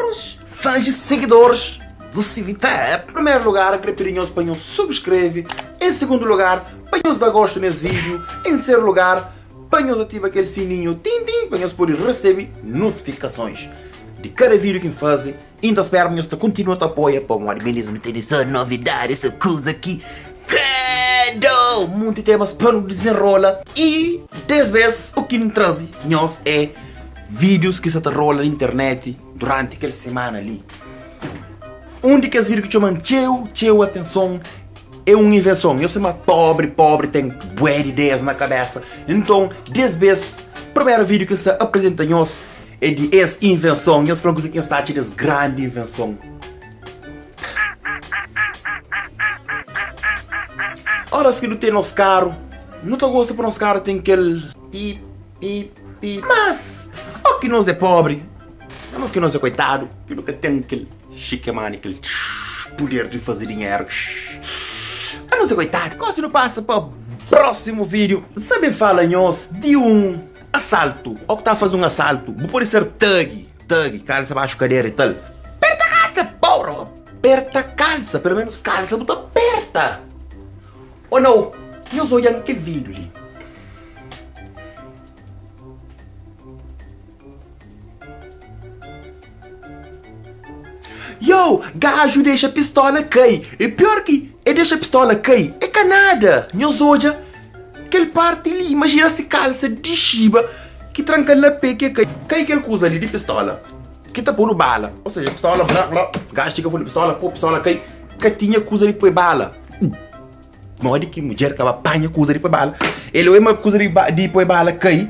Caros fãs e seguidores do CVTap. Em primeiro lugar, eu queria pedir nhos pa nhos subscreve. Em segundo lugar, pa nhos da gosto nes vídeo. Em terceiro lugar, pa nhos ativa kel sininho tim tim pa nhos pode recebe notificações de cada vídeo que N faze. E N ta spera ma nhos ta continua ta apoia pamodi minis nu tene só novidade, só kuza ki credo! Munti temas pa nu desenrola e des bes o ki N traze nhos é vídeos ki sa ta rola na internet durante kel semana li. Un di kes vídeo ki txoma-m txeu, txeu atenson é un invenson. Nhos sima pobri, pobri ten bué di ideias na kabesa. Nton, des bes, primeru vídeo ki N sta apresenta nhos é di es invenson. Nhos fla-m kuzê ki nhos ta atxa di es grandi invenson. Óras ki nu ten nos karu, nu ta gosta pa nos karu ten kel pip, pip, pip. Mas, ó ki nos é pobri, ó ki nos é koitadu, ki nu ka ten kel xikemani, kel puder di faze dinheru. Nos é koitadu. Gósi nu pasa pa prósimu vídiu. N sabe fala nhos di un asaltu. Ó ki ta faze un asaltu, bu pode ser thug. Thug, kalsa baxu kadera e tal. Perta kalsa, porra! Perta kalsa, pelo menos kalsa bu ta perta. Ou nau? Nhos odja kel vídeo li. Yo, gaju dexa pistola kai. E pior ki e dexa pistola kai, é ka nada. Nhos odja kel parti li, imajina si kalsa dixiba ki tranka-l na pé ki e kai. Kai kel kuza li di pistola ki ta podu bala. Ou seja, pistola bla bla, gaju txiga fundu pistola, po pistola kai, ka tinha kuza di poi bala. Modi ki mudjer ka ba panha kuza di poi bala? El oi ma kuza di, di poi bala kai,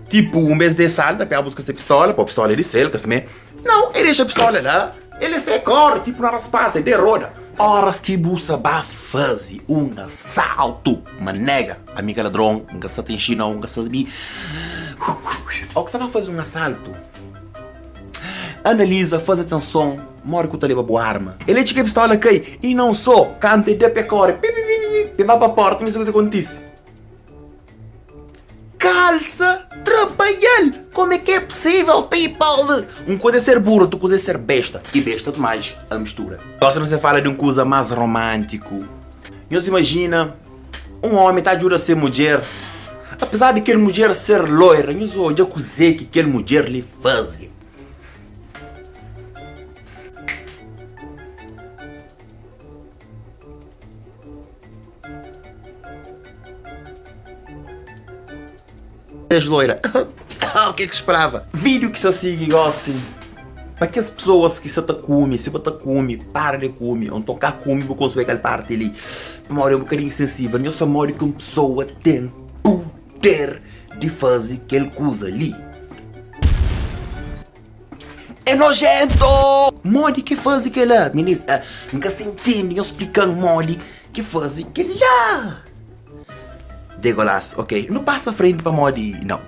tipu, un bes de salta pa buska se pistola, po pistola é di sel, ka simé. Nau, el dexa pistola la, el é se kore, tipu na raspasa, el de roda. Oras ki bu sa ba faze un asaltu, ma nega, ami ka ladron, N ka sa ta inxinau, N ka sabi. Ó ki sa ba faze un asaltu, analiza, faze atenson, modi ku ta leba bu arma. El é txika pistola kai, i non so, kantu el da pe kore, pi pi pi pi, pe ba pa porta, mi sa ku ta kontise. Kalsa trabalhal! Como é que é possível, people? Um coisa é ser burro, outra coisa é ser besta. E besta demais, a mistura. Gosta não se fala de um coisa mais romântico. Nhos imagina um homem tá ajuda ser mulher. Apesar de aquele mulher ser loira, nhos odja kuzê que aquele mulher lhe faz. És loira. O que é que esperava? Vídeo que sa sigue gosi. Pa kes pessoas que sa ta kume, se ba ta kume, para de kume, ou então ka kume bu konsube kel parte li. Pamodi é um bocadinho sensível. Nhos sa modi ki un pessoa ten poder di faze kel kuza li. É nojento! Modi ki faze kela? Minis, N ka sa intende, nhos splika-m modi ki faze kela. Degolas, ok, nu pasa frenti pamodi nau.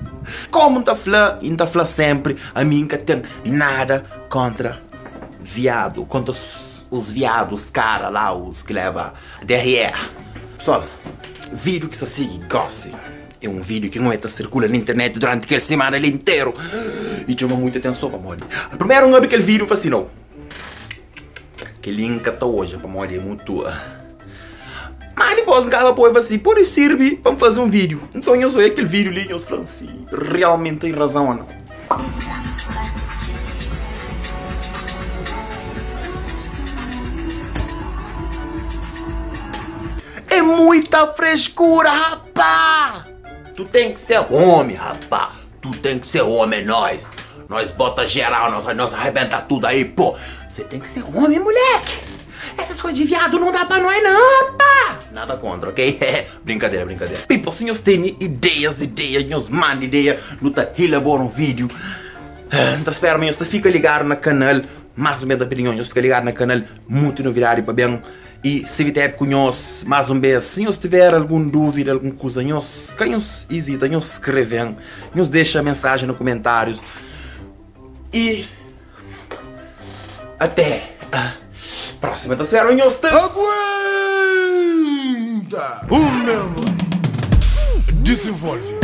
Komu N ta fla i N ta fla sempri, ami N ka ten nada kontra viadu, kontra os viadus, kara la, os ki leba derrière. Pessoal, vídeo ki sta sigi gosi. É un vídeo ki N ta sirkula na internet duranti kel simana li interu i txoma muita atenson pamodi primeru N abri kel vídeo N fla si nau kel-li N ka ta odja pamodi é mutu má dipôs N kaba poi fla si pode sirbi pa N faze un vídeo nton nhos odja kel vídeo li nhos fla-m si realmenti ten razon ô nau. É muita frescura, rapá! Tu tem que ser homem, rapá! Tu tem que ser homem, nós! Nós bota geral, nós, nós arrebenta tudo aí, pô! Você tem que ser homem, moleque! Essas coisas de viado não dá pra nós não, rapá! Nada contra, ok? brincadeira, brincadeira. People, se nós tem ideias, ideias, nós manda ideia, não tá elabora um vídeo. Então espero, nós fica ligado no canal. Mais um bem da opinião, nós fica ligado no canal. Muito novidade para bem. I si vi tep ku nhos más un bês, si nhos tiver algun dúvida, algun kuza, nhos ka nhos izita, nhos skreve-m, nhos dexa mensajen na kumentárius. I até a próxima. Ta spera nhos ta. Aguenta! O meu desenvolve.